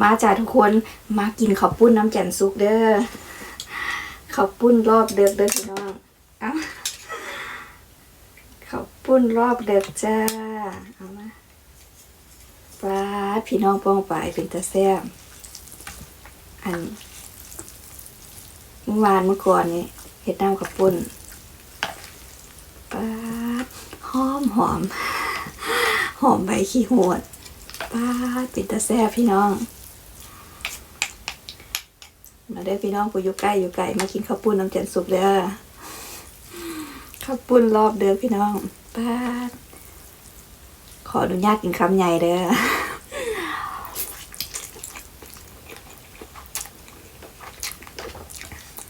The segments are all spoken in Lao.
ມາຈ້າທຸກຄົນ ມາກິນເຂົ້າປຸ້ນນຳຈັນສຸກເດີ້. ເຂົ້າປຸ້ນລອບເດິກເດີ້ພີ່ນ້ອງ. ເອົ້າ ເຂົ້າປຸ້ນລອບເດິກຈ້າ. ເອົາມາ. ປາດ ພີ່ນ້ອງປ້ອງປາຍ ເປັນຕາແຊບ. ອັນ ມື້ວານມື້ກ່ອນນີ້ເຮັດນ້ຳເຂົ້າປຸ້ນ. ປາດ ຫອມໆ ຫອມໃບຂີ້ຫູດ. ປາດ ເປັນຕາແຊບພີ່ນ້ອງ. ມາເດີ້ພີ່ນ້ອງ ຜູ້ຢູ່ໃກ້ຢູ່ໄກ ມາກິນເຂົ້າປຸ້ນນຳຈັນສຸກເດີ້. ເຂົ້າປຸ້ນລອບເດີ້ພີ່ນ້ອງ. ປາດ ຂໍອະນຸຍາດກິນຄຳໃຫຍ່ເດີ້.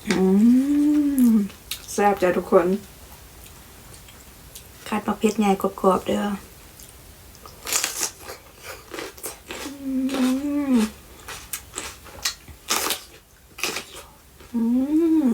ອືມ ແຊບຈ້າທຸກຄົນ. ຄັດໝາກເຜັດໃຫຍ່ກອບໆເດີ້. ອືມ ອືມ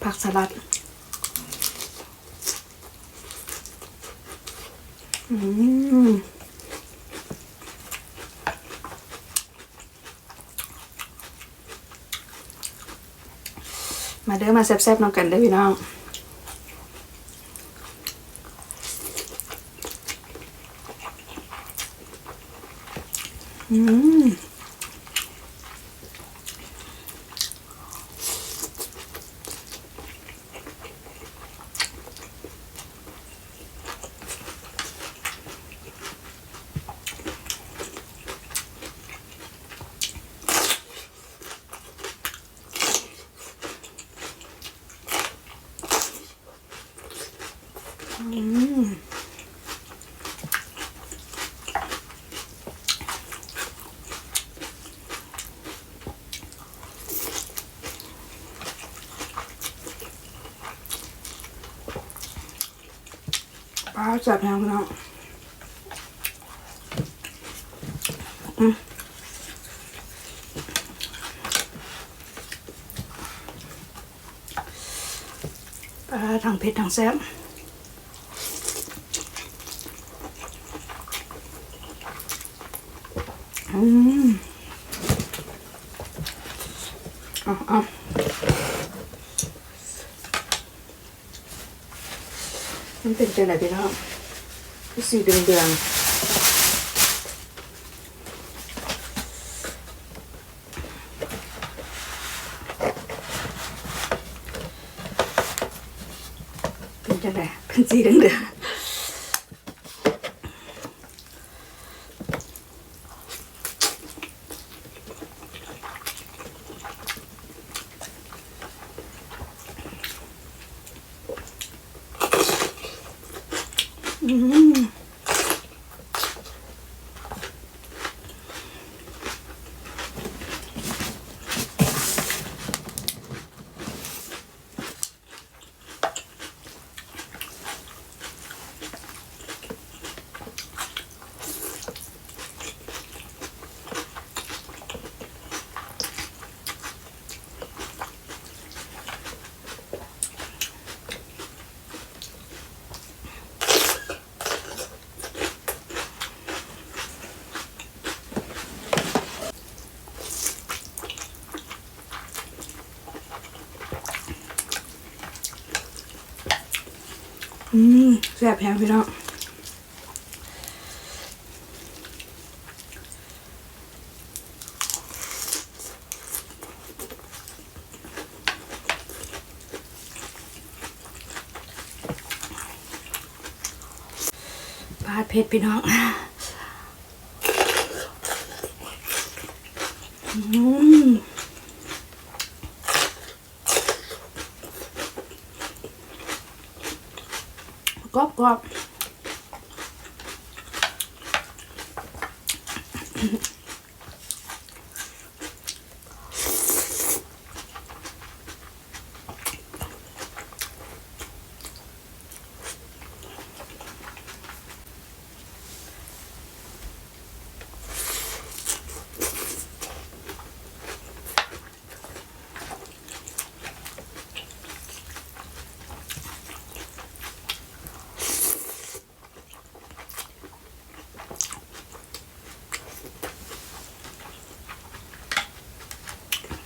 ຜັກສະຫຼັດ. ອືມ ມາເດີ້ ມາແຊບໆນຳກັນເດີ້ພີ່ນ້ອງ. ອືມ. ອືມ ປາດ ແຊບແຮງພີ່ນ້ອງ. ອືມ ປາດ ທັງເຜັດທັງແຊບ. ອືມ ເອົາ ເອົາ. ມັນເປັນຈັ່ງໃດພີ່ນ້ອງ? ຄືສີເດືອງໆ. ເປັນຈັ່ງໃດ? ເປັນສີເດືອງໆ. ອືມ ອືມ ແຊບແຮງພີ່ນ້ອງ. ປາດ ເຜັດພີ່ນ້ອງ. ອືມ ກອບໆ. ອ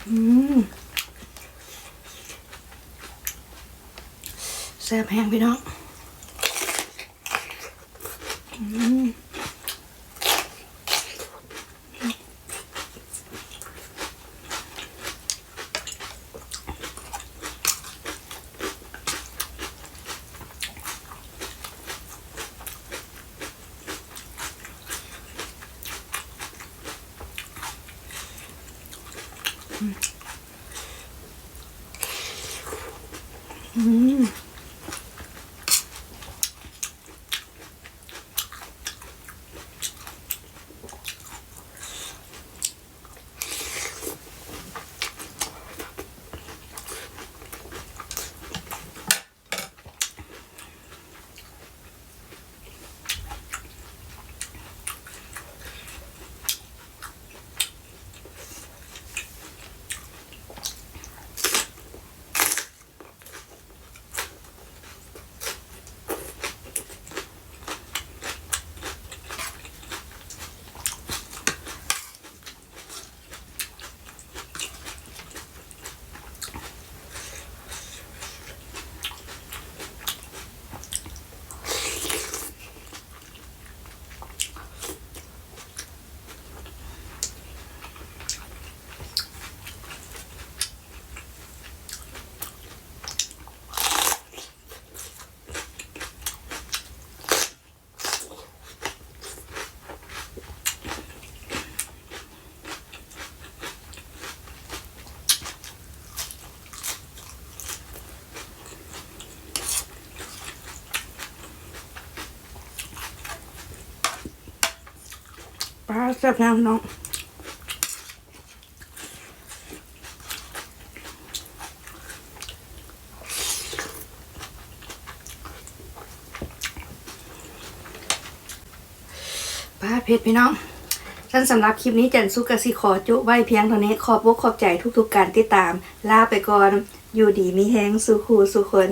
อืม แซ่บแฮงพี่น้อง อืม อืม ปลาแซ่บแฮงพี่น้อง ปลาเผ็ดพี่น้อง ซั่นสำหรับคลิปนี้จันสุกก็สิขอจุไว้เพียงเท่านี้ ขอบอกขอบใจทุกๆการติดตาม ลาไปก่อน อยู่ดีมีแฮงสู่คู่สู่คน